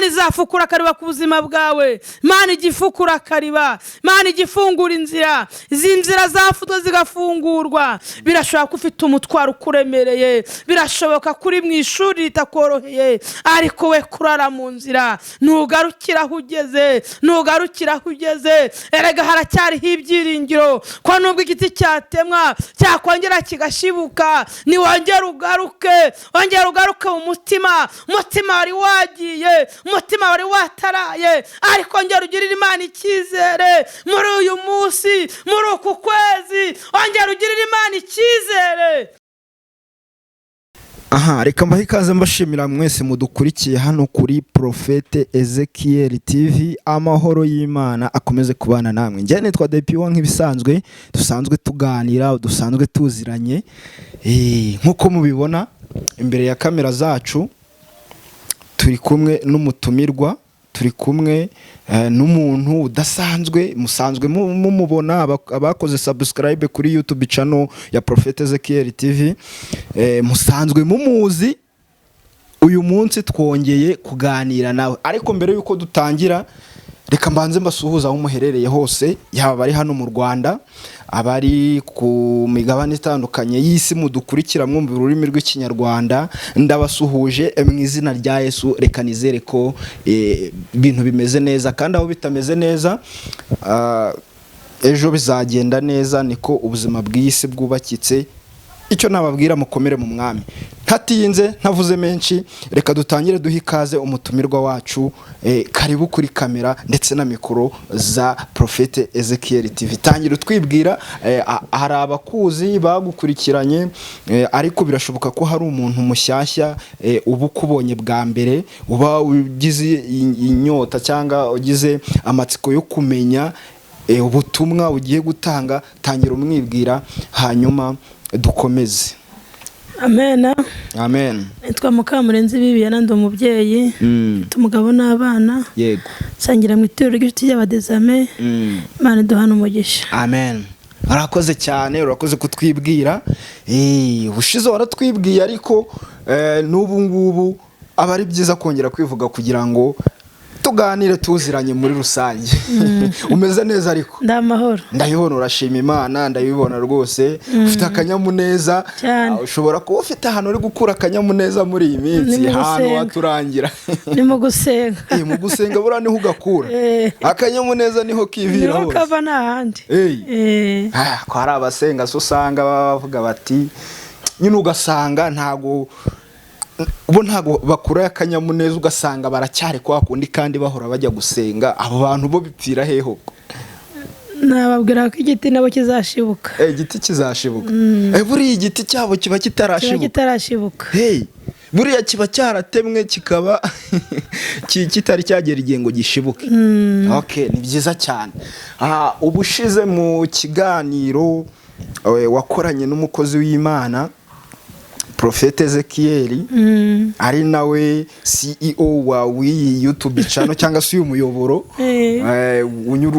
Imana izafukura akariba ku buzima bwawe. Imana ijya ifukura akariba, Imana ijya ifungura inzira, izi nzira zafutwe zigafungurwa. Birashoboka ko ufite umutwaro ukuremereye, birashoboka ko uri mu ishuri ritakoroheye, ariko we kurara mu nzira. Ntugarukire aho ugeze, ntugarukire aho ugeze. Erega haracyariho ibyiringiro ko nubwo igiti cyatemwa cyakongera kigashibuka. Niwongere ugaruke, wongere ugaruke mu mutima. Umutima wari wagiye, umutima wari wataraye, ariko ongera ugirire Imana icyizere muri uyu munsi, muri uku kwezi, ongera ugirire Imana icyizere. Aha reka mbahe ikaze, mbashimira mwese mudukurikiye hano kuri Prophète Ezekiel TV. Amahoro y'Imana akomeze kubana namwe. Njye nitwa Depiwa, nk'ibisanzwe dusanzwe tuganira, dusanzwe tuziranye. Nk'uko mubibona imbere ya kamera zacu, turi kumwe n'umutumirwa, turi kumwe n'umuntu udasanzwe musanzwe mumubona, abakoze subscribe kuri YouTube channel ya Prophète Ezekiel TV, musanzwe mumuzi. Uyu munsi twongeye kuganira nawe, ariko mbere y'uko dutangira reka mbanze mbasuhuza aho muherereye hose, yaba abari hano mu Rwanda, abari ku migabane itandukanye y'isi mudukurikira mwumva ururimi rw'Ikinyarwanda. Ndabasuhuje mu izina rya Yesu. Reka nizere ko ibintu bimeze neza, kandi aho bitameze neza, ejo bizagenda neza. Niko ubuzima bw'iyi si bwubakitse. Icyo nababwira, mukomere mu Mwami. Ntatinze, ntavuze menshi, reka dutangire duhe ikaze umutumirwa wacu. Karibu kuri kamera ndetse na mikoro za Prophète Ezekiel TV. Tangira utwibwira. Hari abakuzi bagukurikiranye, ariko birashoboka ko hari umuntu mushyashya uba ukubonye bwa mbere, uba ugize inyota cyangwa ugize amatsiko yo kumenya ubutumwa ugiye gutanga. Tangira umwibwira, hanyuma dukomeze. Amena. Amen. Nitwa Mukamurenzi Bibiana, ndi umubyeyi, mfite umugabo n'abana. Nsangira mu itorero ry'inshuti y'Abadezame. Imana iduhana umugisha. Amen. Urakoze cyane, urakoze kutwibwira. Ubushize waratwibwiye, ariko n'ubu ngubu aba ari byiza kongera kwivuga kugira ngo tuganire tuziranye muri rusange. Umeze neza ariko? Ndi amahoro. Ndabibona, urashima Imana, ndabibona rwose ufite akanyamuneza. Cyane. Ushobora kuba ufite ahantu uri gukura akanyamuneza muri iyi minsi. Ni mu ahantu gusenga. waturangira? Ni mu gusenga. Mu gusenga buriya niho ugakura akanyamuneza, niho kivira niho hose. Kava nta handi. Ko hari abasenga se usanga baba bavuga bati nyine, ugasanga ntago bo ntago bakura akanyamuneza, ugasanga baracyari kwa kundi kandi bahora bajya gusenga. Abo bantu bo bipfira hehe ubwo? Nababwira ko igiti nabo kizashibuka. Igiti kizashibuka. Buriya igiti cyabo kiba Kiba kitarashibuka? Kitarashibuka. Hey, buriya kiba cyaratemwe kikaba kitari cyagera igihe ngo gishibuke. Okay, ni byiza cyane. Ubushize mu kiganiro wakoranye n'umukozi w'Imana Prophète Ezekiel, ari nawe CEO wa w'iyi YouTube channel cyangwa se uyu muyoboro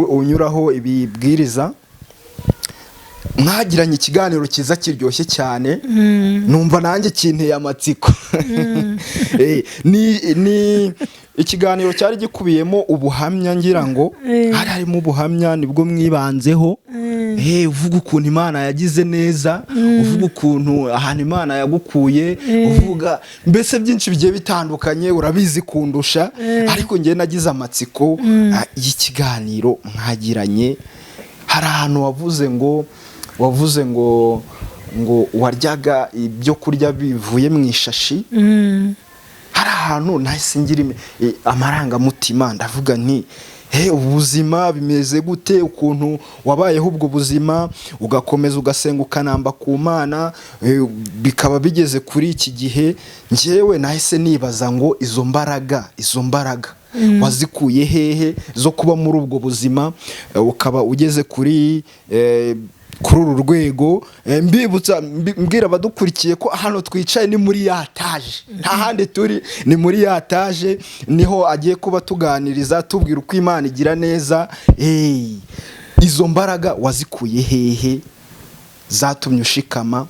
unyuraho ibibwiriza, mwagiranye ikiganiro cyiza kiryoshye cyane, numva nanjye kinteye amatsiko. Ni ikiganiro cyari gikubiyemo ubuhamya, ngira ngo hari harimo ubuhamya, nibwo mwibanzeho. Uvuga ukuntu Imana yagize neza, uvuga ukuntu ahantu Imana yagukuye, uvuga mbese byinshi bigiye bitandukanye, urabizi kundusha. Ariko njye nagize amatsiko y'ikiganiro mwagiranye. Hari ahantu wavuze ngo waryaga ibyo kurya bivuye mu ishashi. Hari ahantu nahise ngira amarangamutima, ndavuga nti: "He, ubuzima bimeze gute? Ukuntu wabayeho ubwo buzima, ugakomeza ugasenga, ukanamba ku Mana, bikaba bigeze kuri iki gihe." Njyewe nahise nibaza ngo izo mbaraga wazikuye hehe zo kuba muri ubwo buzima, ukaba ugeze kuri uru rwego? Mbibutsa, mbwira abadukurikiye ko hano twicaye ni muri ya étage, nta handi turi, ni muri ya étage, niho agiye kuba tuganiriza, tubwira uko Imana igira neza. Izo mbaraga wazikuye hehe zatumye ushikama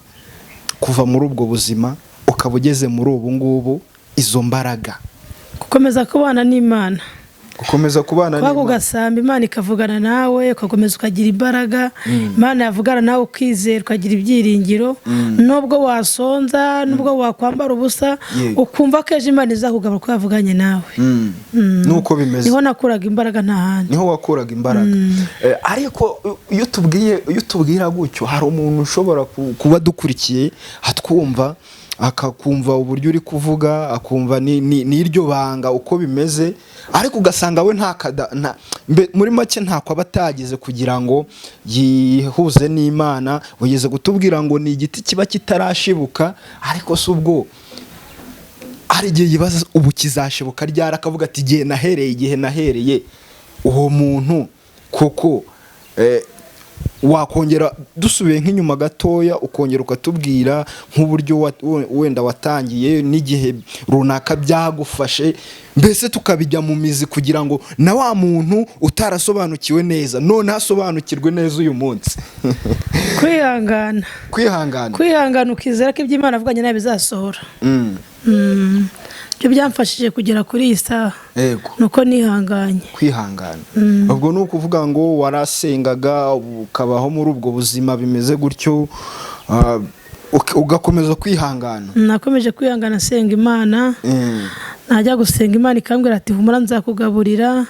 kuva muri ubwo buzima ukaba ugeze muri ubu ngubu? Izo mbaraga? Gukomeza kubana n'Imana. Gukomeza kubana Kuba ku n'Imana. gasambi, Imana ikavugana nawe, ugakomeza ukagira imbaraga. Imana yavugana nawe ukizera, ukagira ibyiringiro, nubwo wasonza, nubwo wakwambara ubusa, ukumva ko ejo Imana izakugabura ko yavuganye nawe. Nuko bimeze. Niho nakuraga imbaraga, nta handi. Niho wakuraga imbaraga. Ariko iyo utubwira gutyo, hari umuntu ushobora kuba dukurikiye atwumva, akakumva uburyo uri kuvuga, akumva n'iryo banga uko bimeze, ariko ugasanga we muri make ntako aba atagize kugira ngo yihuze n'Imana. Ugeze kutubwira ngo ni igiti kiba kitarashibuka, ariko si ubwo hari igihe yibaza ubu kizashibuka ryari, akavuga ati igihe nahereye uwo muntu koko. Wakongera dusubiye nk'inyuma gatoya, ukongera ukatubwira nk'uburyo wenda watangiye n'igihe runaka byagufashe, mbese tukabijya mu mizi kugira ngo na wa muntu utarasobanukiwe neza none asobanukirwe neza uyu munsi. Kwihangana. Kwihangana. Kwihangana, ukizera ko ibyo Imana avuganye nawe bizasohora. Ibyo byamfashije kugera kuri iyi saha, nuko nihanganye. Kwihangana, ubwo ni ukuvuga ngo warasengaga, ukabaho muri ubwo buzima bimeze gutyo, ugakomeza kwihangana. Nakomeje kwihangana, nsenga Imana. Najya gusenga, Imana ikambwira ati: "Humura, nzakugaburira,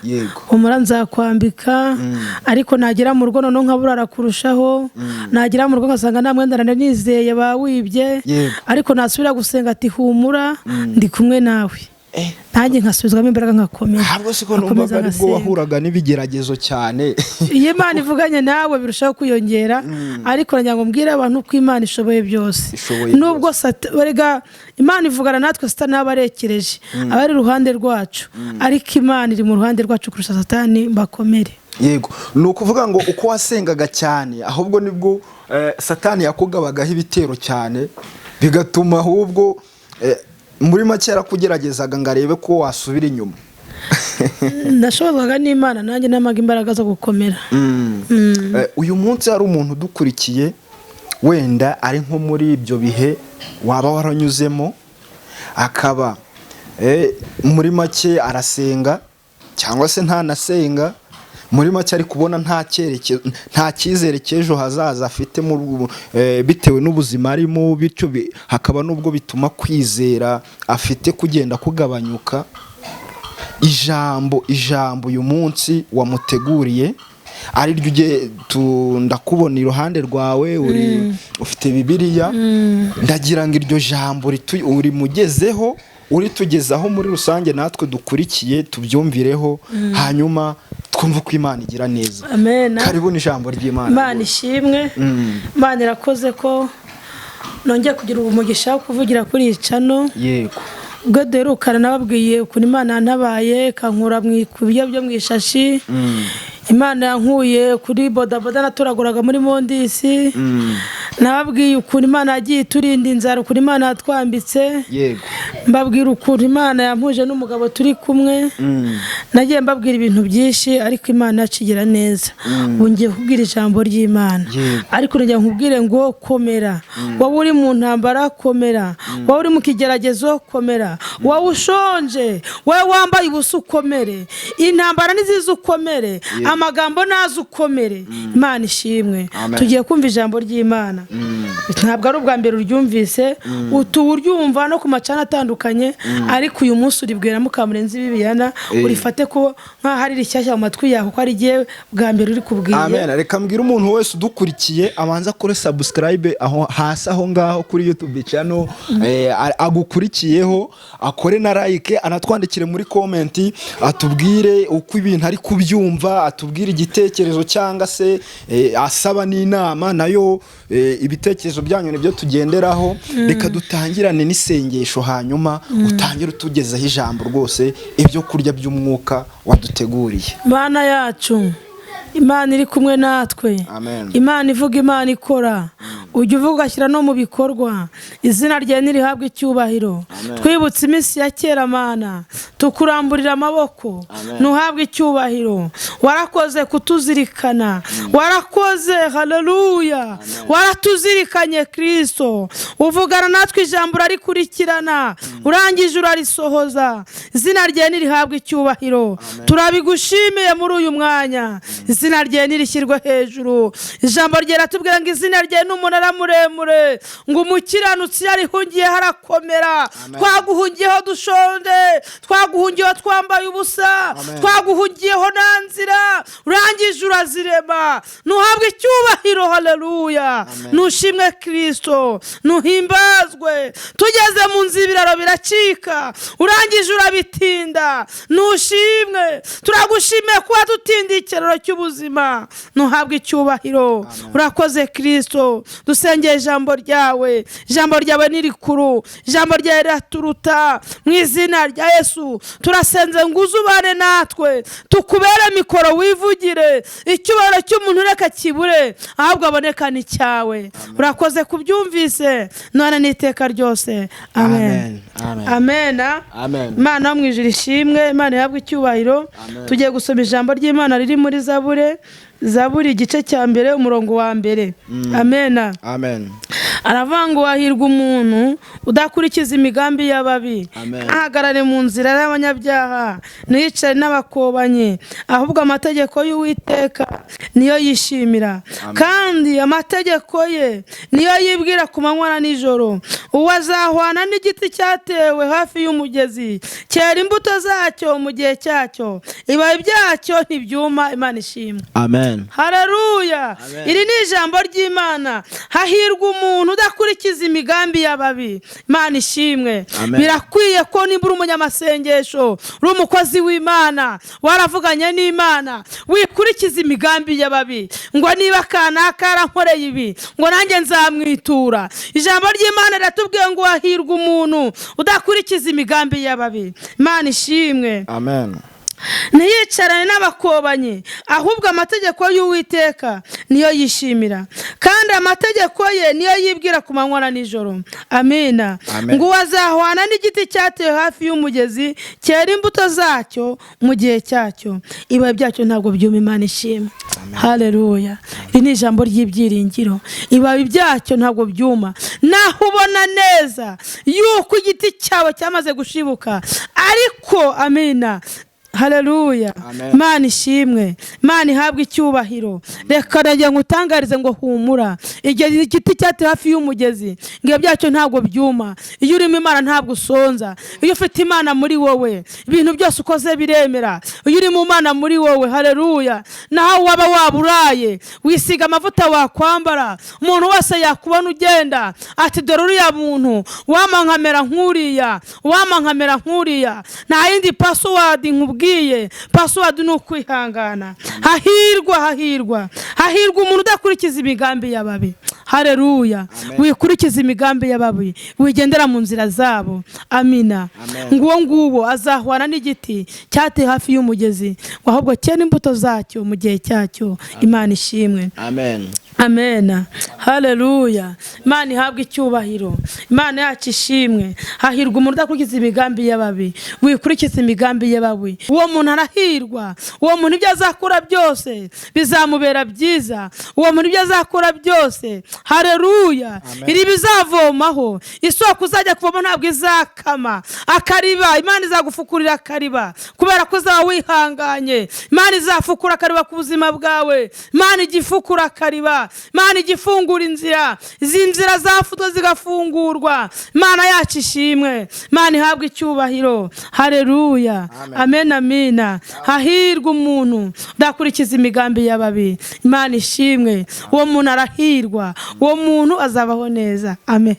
humura, nzakwambika." Ariko nagera mu rugo noneho nkaburara kurushaho. Nagera mu rugo ngasanga nta mwenda nari nizeye bawibye. Ariko nasubira gusenga ati: "Humura, ndi kumwe nawe." Nanjye nkasubizwamo imbaraga, nkakomera. Ntabwo siko Nkakomeza numvaga aribwo ngasenga. wahuraga n'ibigeragezo cyane. Iyo Imana ivuganye nawe birushaho kwiyongera, ariko nagira ngo mbwire abantu ko Imana ishoboye byose. Ishoboye. Nubwo erega Imana ivugana natwe, Satani aba arekereje, aba ari iruhande rwacu, ariko Imana iri mu ruhande rwacu kurusha Satani. Bakomere. Yego, ni ukuvuga ngo uko wasengaga cyane, ahubwo nibwo Satani yakugabagaho ibitero cyane, bigatuma ahubwo muri make yarakugeragezaga ngo arebe ko wasubira inyuma. Ndashobozwaga n'Imana, nanjye namaga imbaraga zo gukomera. Uyu munsi hari umuntu udukurikiye, wenda ari nko muri ibyo bihe waba waranyuzemo, akaba muri make arasenga cyangwa se ntanasenga, muri make ari kubona nta cyerekezo, nta cyizere cy'ejo hazaza afite bitewe n'ubuzima arimo, bityo hakaba n'ubwo bituma kwizera afite kugenda kugabanyuka. Ijambo uyu munsi wamuteguriye ari ryo ugiye ndakubona iruhande rwawe, uri ufite Bibiliya, ndagira ngo iryo jambo urimugezeho, uritugezaho muri rusange, natwe dukurikiye tubyumvireho, hanyuma twumve uko Imana igira neza. Amen. Karibu n'ijambo ry'Imana. Imana ishimwe. Imana irakoze ko nongeye kugira umugisha wo kuvugira kuri iyi channel. Ubwo duherukana nababwiye ukuntu Imana yantabaye ikankura ku biryo byo mu ishashi, Imana yankuye kuri bodaboda natoraguraga muri Mondisi. Nababwiye ukuntu Imana yagiye iturinda inzara, ukuntu Imana yatwambitse. Mbabwira ukuntu Imana yampuje n'umugabo turi kumwe. Nagiye mbabwira ibintu byinshi, ariko Imana yacu igira neza. Ubu ngiye kubwira ijambo ry'Imana. Ariko ngira nkubwire ngo komera, wowe uri mu ntambara, komera, wowe uri mu kigeragezo, komera, wowe ushonje, wowe wambaye ubusa, ukomere. Intambara niziza ukomere, amagambo naza ukomere. Imana ishimwe. Amen. Tugiye kumva ijambo ry'Imana. Ntabwo ari ubwa mbere uryumvise, utuba uryumva no ku ma channel atandukanye, ariko uyu munsi uribwira Mukamurenzi Bibiyana, urifate ko nk'aho ari rishyashya mu matwi yawe, kuko ari igihe bwa mbere uri kubwiye. Amen. Reka mbwire umuntu wese udukurikiye abanza kuri subscribe aho hasi, aho ngaho kuri YouTube channel agukurikiyeho, akore na like, anatwandikire muri comment, atubwire uko ibintu ari kubyumva, atubwire igitekerezo cyangwa se asaba n'inama nayo. Ibitekerezo byanyu nibyo tugenderaho. Reka dutangirane n'isengesho, hanyuma utangire utugezaho ijambo rwose, ibyo kurya by'umwuka waduteguriye. Mana yacu, Imana iri kumwe natwe, Amen. Imana ivuga, Imana ikora. Ujya uvuga ugashyira no mu bikorwa. Izina ryawe nirihabwe icyubahiro. Twibutse iminsi ya kera Mana, tukuramburira amaboko, ntuhabwe icyubahiro. Warakoze kutuzirikana, warakoze, haleluya, waratuzirikanye Kristo. Uvugana natwe ijambo urarikurikirana, urangije urarisohoza. Izina ryawe nirihabwe icyubahiro. Turabigushimiye muri uyu mwanya. Izina ryawe nirishyirwe hejuru. Ijambo ryawe riratubwira ngo izina ryawe ni umunara muremure, ngo umukiranutsi yarihungiyeho arakomera. Twaguhungiyeho dushonje, twaguhungiyeho twambaye ubusa, twaguhungiyeho nta nzira, urangije urazirema. Ntuhabwe icyubahiro, haleluya. Nushimwe Kristo, nuhimbazwe. Tugeze mu nzu ibiraro biracika, urangije urabitinda. Nushimwe, turagushimiye kuba dutindiye ikiraro cy'ubuzima. Ntuhabwe icyubahiro, urakoze Kristo. Dusengeye ijambo ryawe, ijambo ryawe ni rikuru, ijambo ryawe riraturuta. Mu izina rya Yesu turasenze ngo uzubane natwe, tukubere mikoro wivugire. Icyubahiro cy'umuntu reka kibure, ahubwo abonekane icyawe. Urakoze kubyumvise none n'iteka ryose, amen. Amen. Imana yo mu ijuru ishimwe, Imana ihabwe icyubahiro. Tugiye gusoma ijambo ry'Imana riri muri Zaburi, Zaburi igice cya 1 umurongo wa 1. Amen. Amen. Aravuga ngo hahirwa umuntu udakurikiza imigambi y'ababi, ahagarare mu nzira y'abanyabyaha, ntiyicare n'abakobanyi, ahubwo amategeko y'Uwiteka niyo yishimira, kandi amategeko ye niyo yibwira ku manywa na nijoro. Uwo azahwana n'igiti cyatewe hafi y'umugezi, cyera imbuto zacyo mu gihe cyacyo, ibibabi byacyo ntibyuma. Imana ishimwe. Amen. Haleluya. Iri ni ijambo ry'Imana. Hahirwa umuntu udakurikiza imigambi y'ababi. Imana ishimwe. Birakwiye ko nimba uri umunyamasengesho, uri umukozi w'Imana, waravuganye n'Imana, wikurikiza imigambi y'ababi, ngo niba kanaka yarankoreye ibi, ngo nanjye nzamwitura. Ijambo ry'Imana riratubwiye ngo hahirwa umuntu udakurikiza imigambi y'ababi. Imana ishimwe. Amen. Ntiyicarane n'abakobanyi, ahubwo amategeko y'Uwiteka niyo yishimira, kandi amategeko ye niyo yibwira ku manywa na nijoro. Amina. Ngo azahwana n'igiti cyatewe hafi y'umugezi, cyera imbuto zacyo mu gihe cyacyo, ibibabi byacyo ntabwo byuma. Imana ishimwe. Haleluya. Iri ni ijambo ry'ibyiringiro. Ibibabi byacyo ntabwo byuma. Naho ubona neza yuko igiti cyawe cyamaze gushibuka, ariko amina, haleluya. Imana ishimwe, Imana ihabwe icyubahiro. Reka nagira ngo utangarize ngo humura, igihe igiti cyatewe hafi y'umugezi, ngo byacyo ntabwo byuma. Iyo urimo Imana ntabwo usonza. Iyo ufite Imana muri wowe, ibintu byose ukoze biremera. Iyo uri mu Mana muri wowe, haleluya, naho waba waburaye, wisiga amavuta wakwambara, umuntu wese yakubona ugenda ati dore uriya muntu, wama nkamera nk'uriya, wama nkamera nk'uriya. Nta yindi password nkubwiye, password ni ukwihangana. Hahirwa, hahirwa, hahirwa umuntu udakurikiza imigambi y'ababi. Haleluya. Wikurikiza imigambi y'ababi, wigendera mu nzira zabo. Amina. Nguwo nguwo azahwana n'igiti cyateye hafi y'umugezi, ahubwo cyera imbuto zacyo mu gihe cyacyo. Imana ishimwe. Amen. Amen. Haleluya. Imana ihabwe icyubahiro. Imana yacu ishimwe. Hahirwa umuntu udakurikiza imigambi y'ababi, wikurikiza imigambi y'ababi. Uwo muntu arahirwa. Uwo muntu ibyo azakora byose bizamubera byiza. Uwo muntu ibyo azakora byose, haleluya, iri bizavomaho, isoko uzajya kuvoma ntabwo izakama. Akariba, Imana izagufukurira akariba, kubera ko uzaba wihanganye. Imana izafukura akariba ku buzima bwawe. Imana igifukura akariba, Imana igifungura inzira, izi nzira zafutwe zigafungurwa. Imana yacu ishimwe, Imana ihabwe icyubahiro. Haleluya. Amen, amina. Hahirwa umuntu udakurikiza imigambi y'ababi. Imana ishimwe. Uwo muntu arahirwa, uwo muntu azabaho neza. Amen.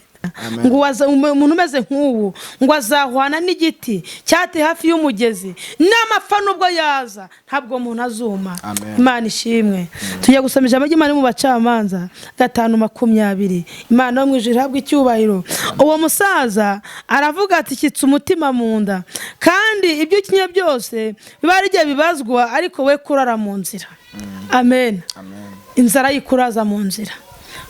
Ngo umuntu umeze nk'ubu ngo azahwana n'igiti cyateye hafi y'umugezi, n'amapfa nubwo yaza ntabwo umuntu azuma. Imana ishimwe. Tugiye gusoma ijambo ry'Imana mu Bacamanza 5:20. Imana yo mu ijuru ihabwe icyubahiro. Uwo musaza aravuga ati shyitsa umutima mu nda, kandi ibyo ukinye byose biba ari igihe bibazwa, ariko we kurara mu nzira. Amen. Inzara yikuraza mu nzira.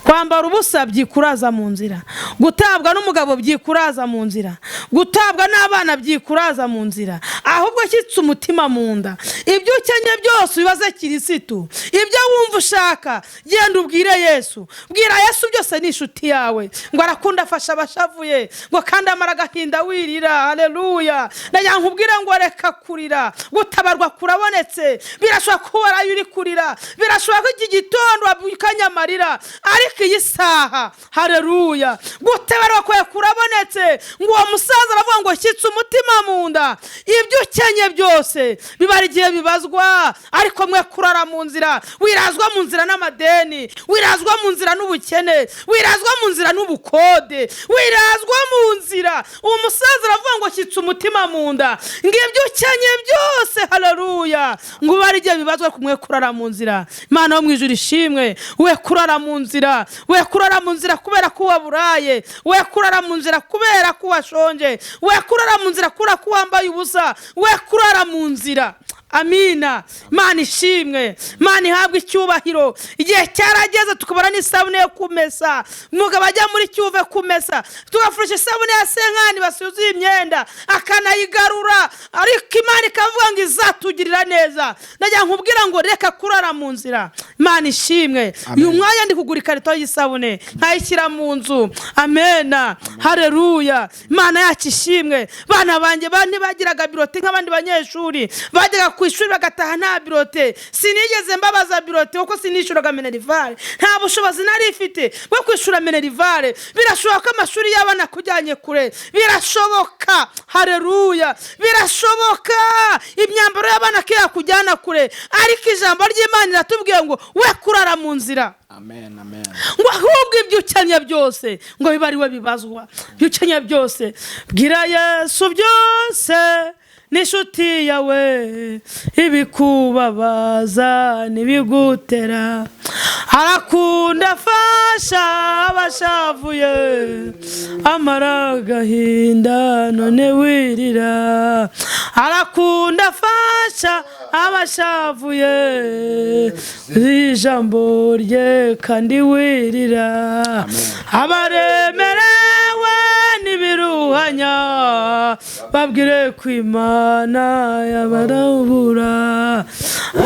Kwambara ubusa byikuraza mu nzira, gutabwa n'umugabo byikuraza mu nzira, gutabwa n'abana byikuraza mu nzira, ahubwo shyitsa umutima mu nda. Ibyo ukenye byose ubibaze Kirisitu, ibyo wumva ushaka genda ubwire Yesu, bwira Yesu byose ni inshuti yawe. Ngo arakunda afasha abashavuye, ngo kandi amara agahinda wirira. Haleluya! Ndagira nkubwire ngo reka kurira, gutabarwa kurabonetse. Birashoboka ko waraye uri kurira, birashoboka ko iki gitondo wabyukanye amarira, ariko iyi saha, haleluya, gutabarwa kwawe kurabonetse. Ngo uwo musaza aravuga ngo shyitsa umutima mu nda, ibyo ukenye byose bibara igihe bibazwa, ariko mwe kurara mu nzira. Wirazwa mu nzira n'amadeni, wirazwa mu nzira n'ubukene, wirazwa mu nzira n'ubukode, wirazwa mu nzira. Uwo musaza aravuga ngo shyitsa umutima mu nda, ngo ibyo ukenye byose, haleluya, ngo ubare igihe bibazwa, kumwe kurara mu nzira. Imana yo mu ijuru ishimwe. We kurara mu nzira, we kurara mu nzira kubera ko waburaye, we kurara mu nzira kubera ko washonje, we kurara mu nzira kubera ko wambaye ubusa, we kurara mu nzira. Amina. Imana ishimwe, Imana ihabwe icyubahiro. Igihe cyarageze tukabona n'isabune yo kumesa, umugabo ajya muri cyuve kumesa, tugafurisha isabune ya senkani basuzuye imyenda akanayigarura, ariko Imana ikavuga ngo izatugirira neza. Ndagira nkubwira ngo reka kurara mu nzira. Imana ishimwe. Uyu mwanya ndi kugura ikarito y'isabune nkayishyira mu nzu. Amena, haleluya. Imana yacu ishimwe. Bana banjye ntibagiraga birote nk'abandi banyeshuri, bajyaga ku ishuri bagataha nta birote. Sinigeze mbabaza birote kuko sinishyuraga minerivare, nta bushobozi nari ifite bwo kwishyura minerivare. Birashoboka ko amashuri y'abana akujyanye kure, birashoboka, haleluya, birashoboka imyambaro y'abana ko yakujyana kure, ariko ijambo ry'Imana riratubwiye ngo we kurara mu nzira. Amen, amen. Ngo ahubwo ibyo ukennye byose ngo bibe ari we bibazwa. Ibyo ukennye byose bwira Yesu byose, n'inshuti yawe, ibikubabaza n'ibigutera. Arakunda afasha abashavuye, amara agahinda none wirira. Arakunda afasha abashavuye, ijambo rye kandi wirira. Abaremerewe n'ibiruhanya babwire ko Imana yabarabura.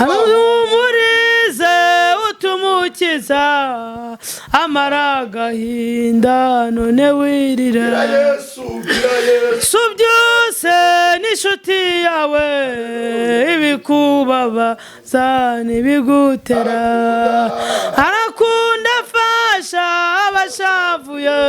Ahumurize utumukiza, amara agahinda none wirira. Yesu byose n'inshuti yawe, ibikubabaza n'ibigutera. Arakunda afasha abashavuye,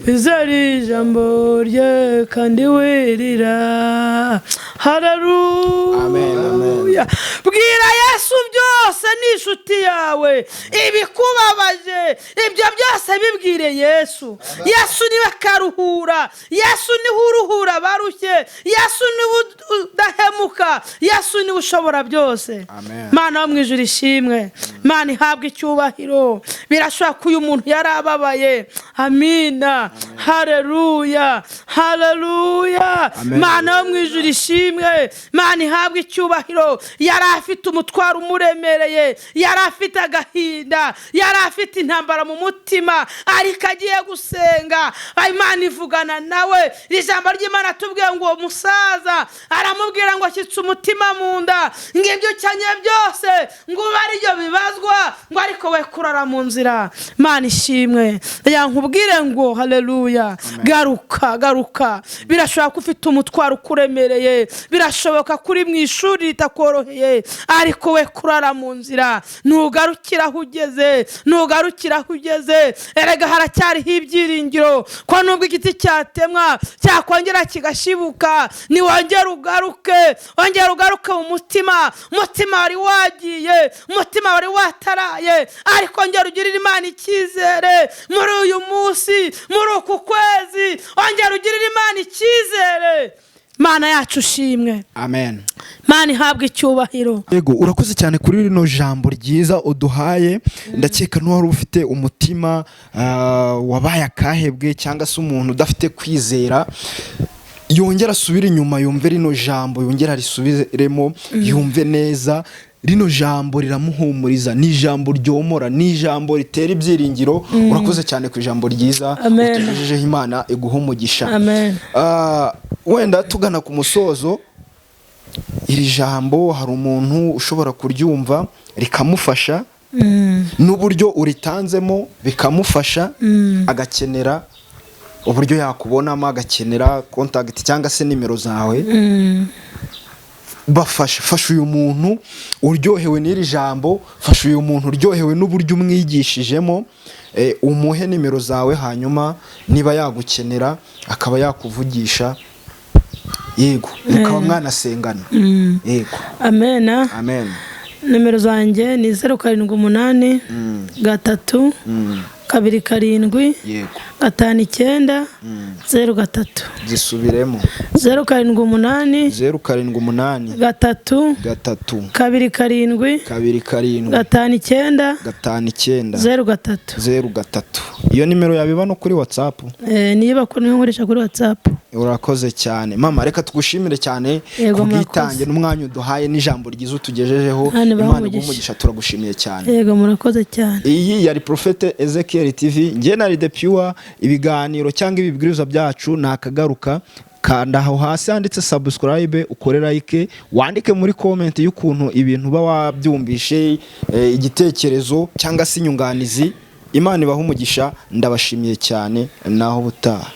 wizere ijambo rye kandi wirira. Haleluya. Bwira Yesu byose n'inshuti yawe, ibikubabaje ibyo byose bibwire Yesu. Yesu niwe karuhura, Yesu niwe uruhura abarushye, Yesu niwe udahemuka, Yesu niwe ushobora byose. Imana yo mu ijuru ishimwe, Imana ihabwe icyubahiro. Birashoboka ko uyu muntu yari ababaye. Amina, haleluya, haleluya. Imana yo mu ijuru ishimwe, Imana ihabwe icyubahiro. Yari afite umutwaro umuremereye, yari afite agahinda, yari afite intambara mu mutima, ariko agiye gusenga Imana ivugana nawe. Ijambo ry'Imana atubwiye ngo uwo musaza aramubwira ngo ashyitse umutima mu nda, ngo ibyo ukennye byose ngo ube aribyo bibazwa, ngo ariko we kurara mu nzira. Imana ishimwe. Yankubwire ngo haleluya, garuka, garuka. Birashoboka ko ufite umutwaro ukuremereye, birashoboka ko uri mu ishuri ritakoroheye, ariko we kurara mu nzira. Ntugarukira aho ugeze, ntugarukira aho ugeze. Erega haracyariho ibyiringiro ko nubwo igiti cyatemwa cyakongera kigashibuka. Niwongera ugaruke, wongera ugaruke mu mutima. Umutima wari wagiye, umutima wari wataraye, ariko ongera ugirire Imana icyizere muri uyu munsi, muri uku kwezi, ongera ugirire Imana icyizere. Imana yacu ushimwe. Amen. Imana ihabwe icyubahiro. Yego, urakoze cyane kuri rino jambo ryiza uduhaye. Ndakeka n'uwari ufite umutima wabaye akahebwe cyangwa se umuntu udafite kwizera, yongera asubire inyuma yumve rino jambo, yongera arisubiremo yumve neza. Rino jambo riramuhumuriza, ni ijambo ryomora, ni ijambo ritera ibyiringiro. Urakoze cyane ku ijambo ryiza Amen. utugejejeho. Imana iguha umugisha. Amen. Wenda tugana ku musozo, iri jambo hari umuntu ushobora kuryumva rikamufasha, n'uburyo uritanzemo bikamufasha, agakenera uburyo yakubonamo, agakenera contact cyangwa se nimero zawe. Bafasha, fasha uyu muntu uryohewe n'iri jambo, fasha uyu muntu uryohewe n'uburyo umwigishijemo, umuhe nimero zawe, hanyuma niba yagukenera akaba yakuvugisha, yego, mukaba mwanasengana, yego. Amena. Amen. Nimero zanjye ni 078 3 27 59 03. Zisubiremo. 078. 078. 3. 3. 27. 27. 59. 59. 03. 03. Iyo nimero yabiba no kuri WhatsApp? Niba ko niyo nkoresha kuri WhatsApp. Urakoze cyane mama, reka tugushimire cyane Yego, ku bwitange murakoze. n'umwanya uduhaye n'ijambo ryiza utugejejeho. Imana ibahe Imana iguhe umugisha. umugisha, turagushimiye cyane. Yego, murakoze cyane. Iyi yari Profete Ezekiel TV, njye na The Pure. Ibiganiro cyangwa ibibwiriza byacu ni akagaruka. Kanda aho hasi handitse subscribe, ukore like, wandike muri comment y'ukuntu ibintu uba wabyumvishe, igitekerezo cyangwa se inyunganizi. Imana ibahe umugisha, ndabashimiye cyane, naho ubutaha.